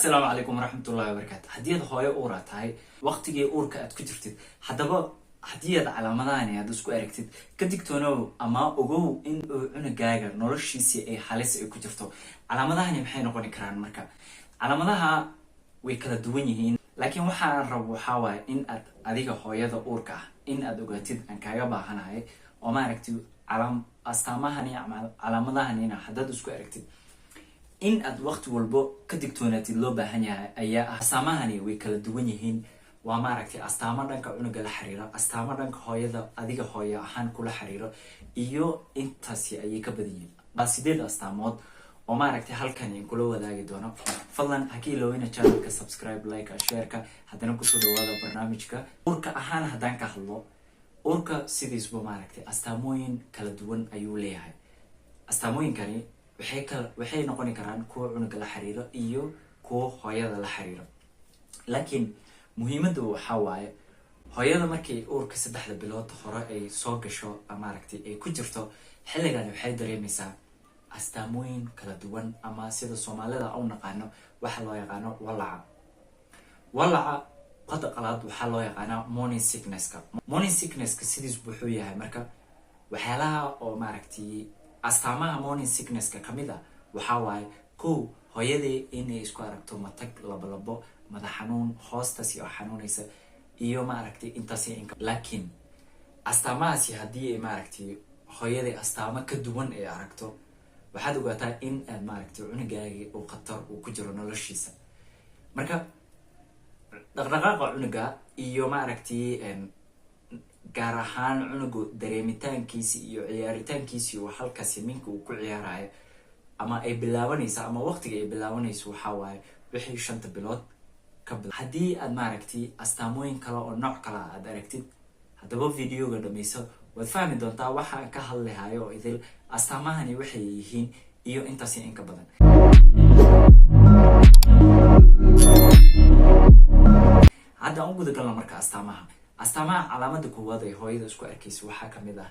Asalaamu calaykum waraxmatullahi wabarakaatu. Haddii aad hooyo uura tahay, waqtigii uurka aad ku jirtid, haddaba haddii aad calaamadahani aad isku aragtid, ka digtoonow ama ogow in uu cunugaaga noloshiisii ay halis ay ku jirto. Calaamadahani maxay noqoni karaan? Marka calaamadaha way kala duwan yihiin, laakiin waxaan rabo waxaa waaye in aad adiga hooyada uurka ah in aad ogaatid aan kaaga baahanahay oo maaragtay astaamahani ama calaamadahanina haddaad isku aragtid in aad waqti walbo ka digtoonaatid loo baahan yahay ayaa ah. Astaamahani way kala duwan yihiin. Waa maaragtay astaamo dhanka cunuga la xiriira, astaamo dhanka hooyada, adiga hooyo ahaan kula xiriiro, iyo intaasi ayay ka badan yihiin. Waa sideed astaamood oo maaragtay halkan in kula wadaagi doono. Fadlan ha ka iloowina channelka subscribe, like, shareka. Haddana kusoo dhawaada barnaamijka. Uurka ahaan haddaan ka hadlo, uurka sidiisba maaragtay astaamooyin kala duwan ayuu leeyahay. Astaamooyinkani waxay noqoni karaan kuwa cunuga la xiriiro iyo kuwa hooyada la xiriiro, laakiin muhiimadda waxaa waaye hooyada markay uurka 3da bilood hore ay soo gasho, maaragtay ay ku jirto xilligan, waxay dareemeysaa astaamooyin kala duwan, ama sida Soomaalida u naqaano waxa loo yaqaano walaca. Walaca qada qalaad waxaa loo yaqaanaa morning sicknesska. Morning sicknesska sidiis wuxuu yahay marka waxyaalaha oo maaragtay astaamaha morning sicknesska kamid ah waxaa waaye: kow, hooyadii inay isku aragto matag, labolabo, madax xanuun, hoostaasi oo xanuunaysa, iyo maaragtay intaasi. Laakiin astaamahaasi haddii ay maaragtay hooyadii astaamo ka duwan ay aragto, waxaad ogaataa in aad maaragtay cunugaagi uu khatar uu ku jiro noloshiisa. Marka dhaqdhaqaaqa cunuga iyo maaragtay gaar ahaan cunugu dareemitaankiisi iyo ciyaaritaankiisi uu halkaasi minka uu ku ciyaarayo ama ay bilaabanaysa ama waqtiga ay bilaabanayso waxaa waaye wixii 5ta bilood ka haddii aad maaragtay astaamooyin kale oo nooc kale aad aragtid, haddaba videoga dhameyso, waad fahmi doontaa waxaan ka hadlihayo oo idil, astaamahani waxay yihiin iyo intaasi in ka badan. Hadda aan u gudagalno marka astaamaha. Astaamaha calaamada koowaad ay hooyada isku arkaysa waxaa kamid ah,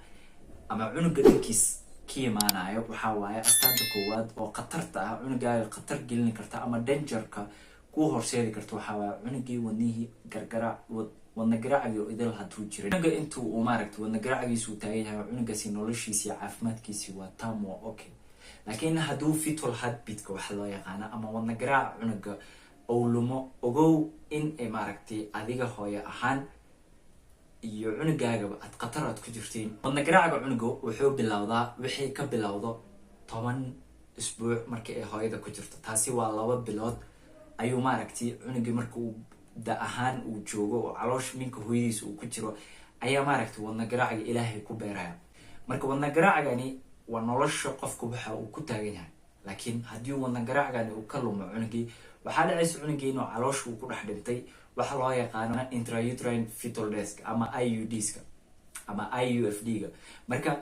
ama cunuga dhankiis ka imaanayo, waxaa waaye astaanta koowaad oo khatarta ah, cunugaaga khatar gelin karta ama dangerka ku horseedi karta, waxaa waaye cunugii wadnihii gargaraac, wadna garaacgii oo idil hadduu jiray. Cunuga intuu uu maaragta wadna garaacigiisu uu taagan yahay, cunugaasi noloshiisi iyo caafimaadkiisi waa tam, waa okay. Laakiin hadduu fetal heartbeatka waxa loo yaqaana ama wadna garaaca cunuga uu lumo, ogow in ay maaragtay adiga hooyo ahaan iyo cunugaagaba aad khatar aad ku jirtiin. Wadna garaaca cunuga wuxuu bilowdaa wixii ka bilowdo 10 isbuuc markii ay hooyada ku jirto. Taasi waa 2 bilood ayuu maaragtay cunugii marka uu da ahaan uu joogo oo caloosha minka hooyadiisa uu ku jiro ayaa maaragtay wadna garaaciga Ilaahay ku beeraya. Marka wadna garaacgani waa nolosha qofka waxa uu ku taagan yahay. Laakiin haddii wadna garaacgani uu ka lumo cunugii, waxaa dhacaysa cunugii inuu caloosha uu ku dhex dhintay, waxa loo yaqaano intrauterine fetal death ama IUDska ama IUFD ga. Marka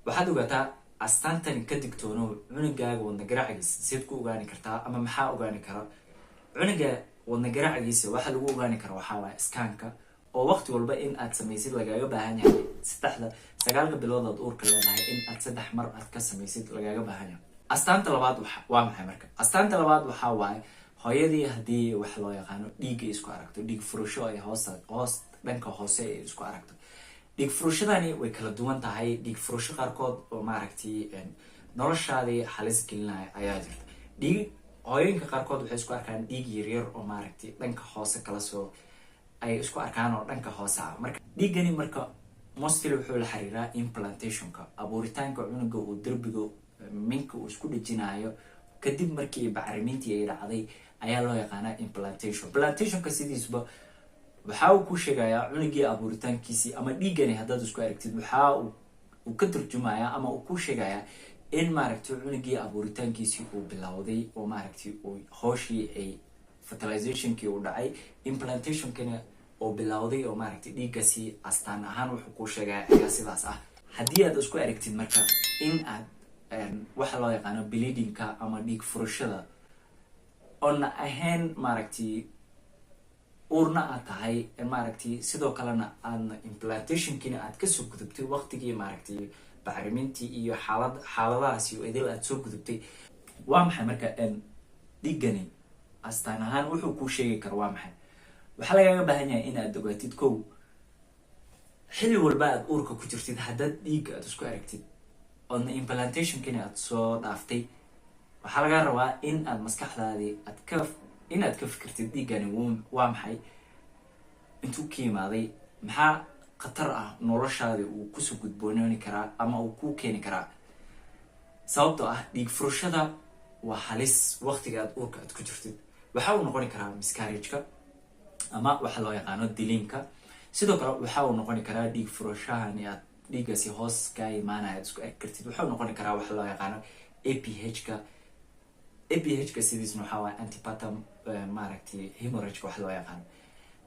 waxaad ogaataa astaantani, ka digtoono cunugaaga wadna garaacigiisa. Seed ku ogaani kartaa ama maxaa ogaani kara cunuga wadna garaacigiisa? Waxaa lagu ogaani kara waxaa waaye scanka oo waqti walba in aad samaysid lagaaga baahan yahay. Saddexda 9ka bilood aad uurka leedahay in aad saddex mar aad ka samaysid lagaaga baahan yahay. Astaanta labaad waa maxay? Marka astaanta labaad waxaa waaye hooyadii haddii wax loo yaqaano dhiigga isku aragto, dhiig furasho ay hoosta hoos dhanka hoose ay isku aragto. Dhiig furashadani way kala duwan tahay. Dhiig furasho qaarkood oo maaragtay noloshaadii halis gelinaya ayaa jirta. Dhiig hooyooyinka qaarkood waxay isku arkaan dhiig yaryar oo maaragtay dhanka hoose kala soo ay isku arkaan oo dhanka hoose ah. Marka dhiiggani marka mostly wuxuu la xiriiraa implantationka, abuuritaanka cunuga uu derbiga minka uu isku dhejinayo kadib markii bacrimintii ay dhacday ayaa loo yaqaanaa implantation. Implantationka sidiisba waxa uu ku sheegayaa cunugii abuuritaankiisii, ama dhiiggani haddaad isku aragtid waxa uu ka turjumayaa ama uu ku sheegayaa in maaragtay cunugii abuuritaankiisii uu bilowday oo maaragtay uu hooshii ay fertilizationkii uu dhacay, implantationkina uu bilowday, oo maaragtay dhiiggaasi astaan ahaan wuxuu kuu sheegaya ayaa sidaas ah. Haddii aad isku aragtid marka in aad waxa loo yaqaano bleedingka ama dhiig furashada oona ahayn maaragtay uurna aad tahay, maaragtay sidoo kalena aadna implantationkiina aad kasoo gudubtay waqtigii maaragtay bacrimintii iyo xaalad xaaladahaasi oo idil aad soo gudubtay, waa maxay marka dhiiggani? Astaan ahaan wuxuu kuu sheegi karo waa maxay? Waxaa lagaaga baahan yahay in aad ogaatid, kow, xilli walba aad uurka ku jirtid, haddaad dhiigga aad isku aragtid oodna implantationkini aad soo dhaaftay, waxaa lagaa rabaa in aad maskaxdaadii aad ka inaad ka fikirtid: dhiiggani waa maxay? Intuu ka yimaaday? Maxaa khatar ah noloshaadii uu kusoo gudboonooni karaa ama uu kuu keeni karaa? Sababtoo ah dhiig furashada waa halis waqtiga aad uurka aad ku jirtid. Waxa uu noqoni karaa miscarriageka ama waxa loo yaqaano diliinka. Sidoo kale waxa uu noqoni karaa dhiig furashahani aad dhiiggaasi hoos kaa imaanaya aad isku arki kartid, wuxuu noqoni karaa waxa loo yaqaano APH-ka. APH-ka sidiisna waxaa waaya antepartum, maaragtay, hemorrhage-ka waxa loo yaqaano.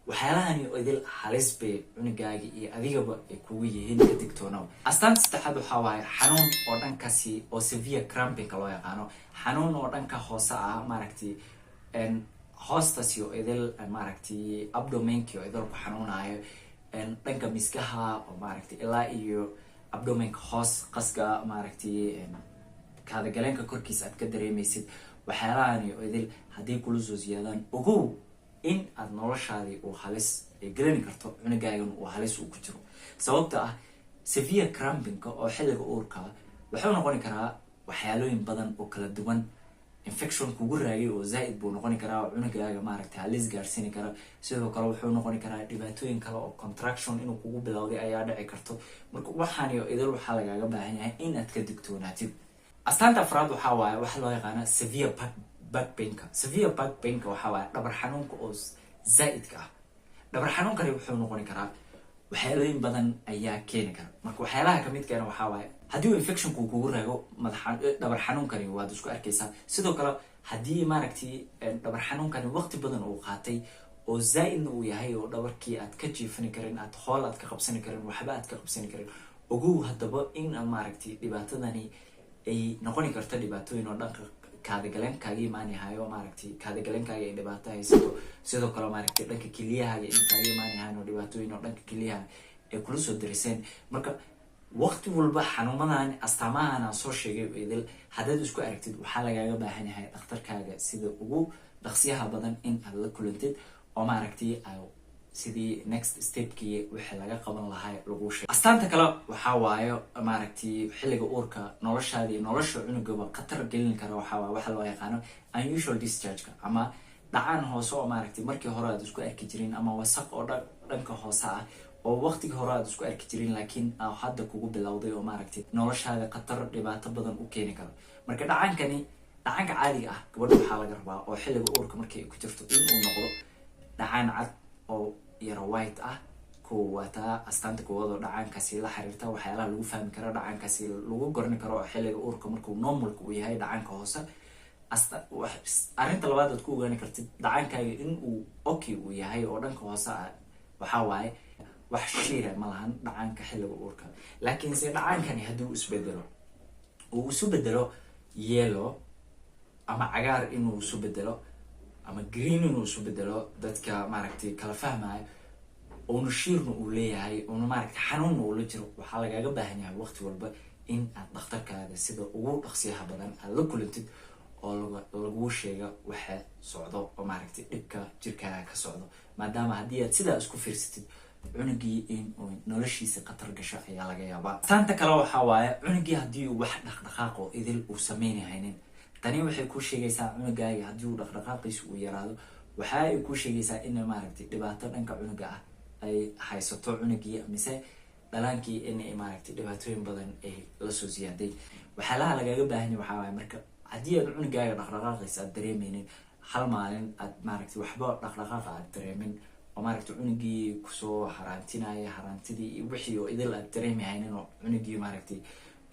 Waxyaalahani idil halis bay cunugaagi iyo adigaba ay kugu yihiin, ka digtoonow. Astaanta saddexaad waxaa waaye xanuun oo dhankaasi oo severe crampingka loo yaqaano, xanuun oo dhanka hoose ah, maaragtay, hoostaasi oo idil, maaragtay, abdomenki oo idil ku xanuunayo, dhanka miskaha oo, maaragtay, ilaa iyo abdomenka hoos, qaska, maaragtay, kaadagaleenka korkiisa aad ka dareemaysid. Waxyaalahani oo idil hadday kula soo siyaadaan, ogow in aad noloshaadii uu halis ay gelini karto, cunugaagan uu halis uu ku jiro. Sababta ah severe crampingka oo xilliga uurka wuxuu noqoni karaa waxyaalooyin badan oo kala duwan. Infection kugu raagay oo zaa-id buu noqoni karaa oo cunugaaga, maaragtay, halis gaarsiini kara. Sidoo kale wuxuu noqoni karaa dhibaatooyin kale oo contraction inuu kugu bilowday ayaa dhici karto. Marka waxaani idil waxaa lagaaga baahan yahay inaad ka digtoonaatid. Astaanta afraad waxaa waaye waxaa loo yaqaana severe back painka. Severe back painka waxaa waaye dhabar xanuunka oo zaa-idka ah. Dhabar xanuunkani wuxuu noqoni karaa waxyaalooyin badan ayaa keeni kara. Marka waxyaalaha kamid keena waxaa waaye haddii uu infectionku kugu raago madax, dhabar xanuunkani waad isku arkaysaa. Sidoo kale haddii, maaragtay, dhabar xanuunkani waqti badan uu qaatay oo zaa-idna uu yahay oo dhabarkii aad ka jiifani karin, aad hool aad ka qabsani karin, waxba aad ka qabsani karin, ogow haddaba in, maaragtay, dhibaatadani ay noqoni karto dhibaatooyin oo dhanka kaadagaleenkaaga imaanahayo, maaragtay, kaadagaleenkaaga ay dhibaato haysato. Sidoo kale, maaragtay, dhanka keliyahaaga in kaaga imaanahayan oo dhibaatooyin oo dhanka keliyaha ay kula soo dariseen. Marka waqti walba xanuumadan, astaamahan aan soo sheegay idil haddaad isku aragtid, waxaa lagaaga baahan yahay dhakhtarkaaga sida ugu dhaqsiyaha badan in aad la kulantid oo, maaragtay, sidii next stepkii wixii laga qaban lahaa lagu sheegay. Astaanta kale waxaa waayo, maaragtay, xilliga uurka noloshaadii, nolosha cunugaba khatar gelin kara waxaa waaye waxa loo yaqaano unusual discharge-ka ama dhacaan hoose oo, maaragtay, markii hore aad isku arki jirin, ama wasaq oo dhanka hoose ah oo waqtigii hore aad isku arki jirin, laakiin hadda kugu bilowday oo, maaragtay, noloshaada khatar dhibaato badan u keeni karo. Marka dhacaankani, dhacaanka caadiga ah, gabadha waxaa laga rabaa oo xilliga uurka markii ay ku jirto inuu noqdo dhacaan cad oo yaro white ah. Kow, waa taa astaanta koowaad oo dhacaankaasi la xiriirta. Waxyaalaha lagu fahmi karo dhacaankaasi, lagu gorni karo oo xilliga uurka markuu normalka uu yahay dhacaanka hoose. Arrinta labaad aad ku ogaani kartid dhacaankaaga in uu okay uu yahay oo dhanka hoose ah waxaa waaye wax shiira ma lahan dhacaanka xilliga uurka. Laakiinse dhacaankani haddii uu isbedelo, uu isu bedelo yellow ama cagaar inuu isu bedelo ama green inuu isu bedelo, dadka, maaragtay, kala fahmayo, uuna shiirna uu leeyahay, uuna, maaragtay, xanuunna uu la jiro, waxaa lagaaga baahan yahay waqti walba in aad dhakhtarkaada sida ugu dhaqsiyaha badan aad la kulantid oo laguu sheega waxa socdo oo, maaragtay, dhibka jirkaaga ka socdo, maadaama haddii aad sidaa isku fiirsatid, cunugii in uu noloshiisa khatar gasho ayaa laga yaabaa. Astaanta kale waxaa waaye cunugii haddii uu wax dhaqdhaqaaq oo idil uu sameynahaynin. Tani waxay kuu sheegaysaa cunugaaga haddii uu dhaqdhaqaaqiisa uu yaraado, waxa ay kuu sheegaysaa in, maaragtay, dhibaato dhanka cunuga ah ay haysato cunugii mise dhalaankii, inay, maaragtay, dhibaatooyin badan ay lasoo siyaaday. Waxyaalaha lagaga baahanya waxaa waaye, marka haddii aad cunugaaga dhaqdhaqaaqiisa aad dareemeynin, hal maalin aad, maaragtay, waxba dhaqdhaqaaqa aad dareemin oo, maaragtay, cunugii kusoo haraantinaya, haraantidii iyo wixii oo idil aad dareemi haynin, oo cunugii, maaragtay,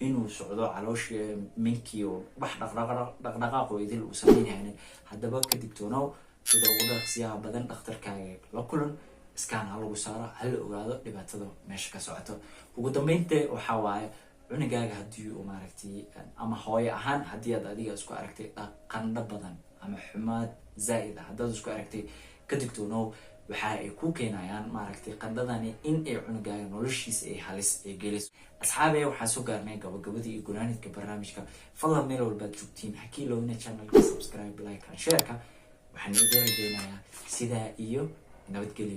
inuu socdo calooshii minkii oo wax dhaqdhaqaaq oo idil uu sameynhaynin, haddaba ka digtoonow. Sida ugu dhaqsiyaha badan dhakhtarkaaga la kulan, scan ha lagu saaro, ha la ogaado dhibaatada meesha ka socoto. Ugu dambeynta waxaa waaye cunugaaga haddii uu, maaragtay, ama hooyo ahaan haddii aad adiga isku aragtay qandho badan ama xumaad zaa'id ah haddaad isku aragtay, ka digtoonow. Waxa ay ku keenayaan, maaragtay, qandhadani in ay cunugaaga noloshiisa ay halis ay geliso. Asxaabe, waxaan soo gaarnay gabagabadii iyo gunaanidka barnaamijka. Fadlan, meel walbaad joogtiin, ha ka iloobina channelka subscribe, like and shareka. Waxaan idin rajaynayaa sidaa iyo nabadgelyo.